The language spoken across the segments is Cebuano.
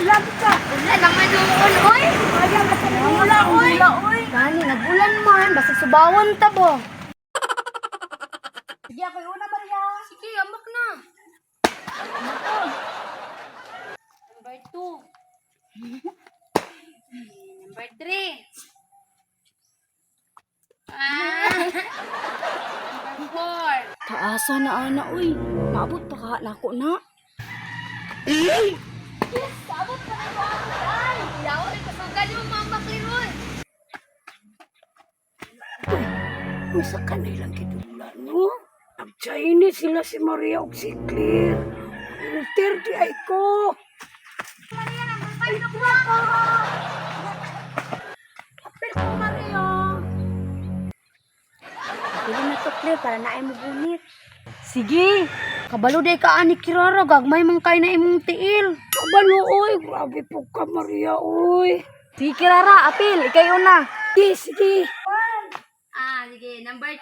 Ulan ka. Ulan naman noon, oy. Kaya ka sa nangula, oy. Oy. Gani, nag-ulan man. Basta subawan ta ba? Sige, ako una, Maria. Sige, ambak na. Number 2. Number 3. Ah. Number 4. Taasa na, ana, oy. Maabot pa ka nako na. Yes, abot pa na ko ako ay. Yaw, kasugan yung mama Cleron. Usa ka na ilang gidula, no? Nag-Chinese sila si Maria og si Claire. Ulter di ay ko. Maria, number 5 na ko ako. Apil ko, Maria. Pili na to, Claire, para na ay mo gunit. Sige. Kabalo day ka ani Kirara, gagmay man kay na imong tiil. Kabalo, oy. Grabe po ka, Maria, oy. Sige, Kirara, apil, ikay una. Sige, sige. Ah, sige, number 2.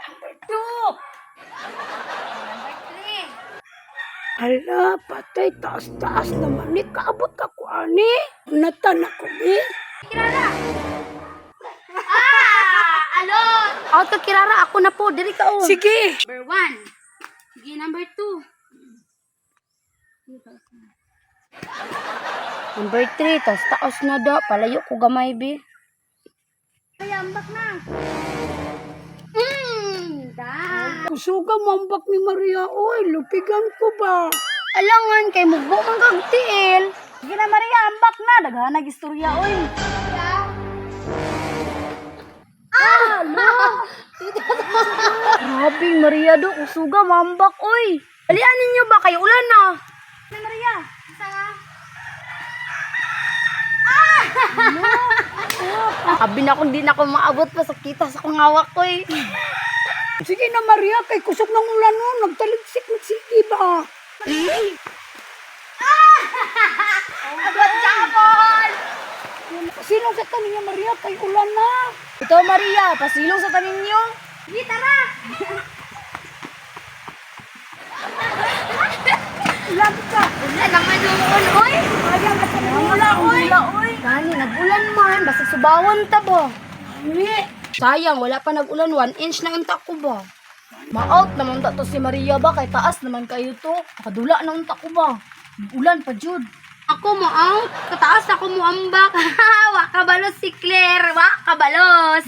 Number 2. Number 3. Hala, patay, taas-taas naman ni. Kaabot ka ko, ani. Natan ako, eh. Kirara! Ah! Alon! Out ka, Kirara. Ako na po. Diri ka, oh. Sige. Number 1. Sige, number 2. Number 3. Tas taas na da. Palayo ko gamay, be. Kaya, ambak na. Da. Kusuga mambak ni Maria, oy. Lupigan ko ba? Alangan, kay mugbo man kag tiil. Sige na, Maria, ambak na. Daghanag istorya, oy. Ah! No! Grabe, Maria do. Kusuga, mambak, oy. Dalian ninyo ba? Kayo ulan na. Na Maria, isa nga. Ah! Abi na kung di na ako maabot pa sa kita sa kong hawak ko eh. Sige na, Maria, kay kusog ng ulan, no. Nagtaligsik, nagsige ba? Abot kapon! Pasilong sa tanin niya, Maria, kay ulan na. Ito Maria, pasilong sa tanin niyo. Sige, tara! Ulan ka. Ulan naman noon, oy! Kaya ka sa nangula, oy. Gani, nag-ulan man. Basta subawan ta ba? Ani. Sayang, wala pa nag-ulan. 1 inch na unta ko ba? Ma-out naman ta to si Maria ba kay taas naman kayo to. Nakadula na unta ko ba. Ulan pa jud. Ako mo out. Kataas ako mo ambak. Wa kabalos si Claire. Wa kabalos.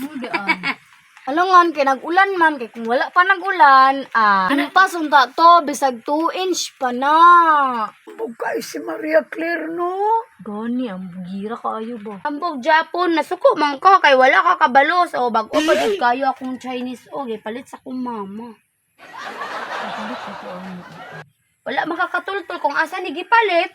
Alangan kay nag-ulan man kay kung wala pa nag-ulan, ah, ano pa sunta to bisag 2 inch pa na. Bugay si Maria Claire, no? Gani ang bugira kaayo ba. Ambog Japon, nasuko man ka kay wala ka kabalos. O bag-o pa jud kayo akong Chinese o gipalit sa akong mama. Wala makakatultol kung asa ni gipalit.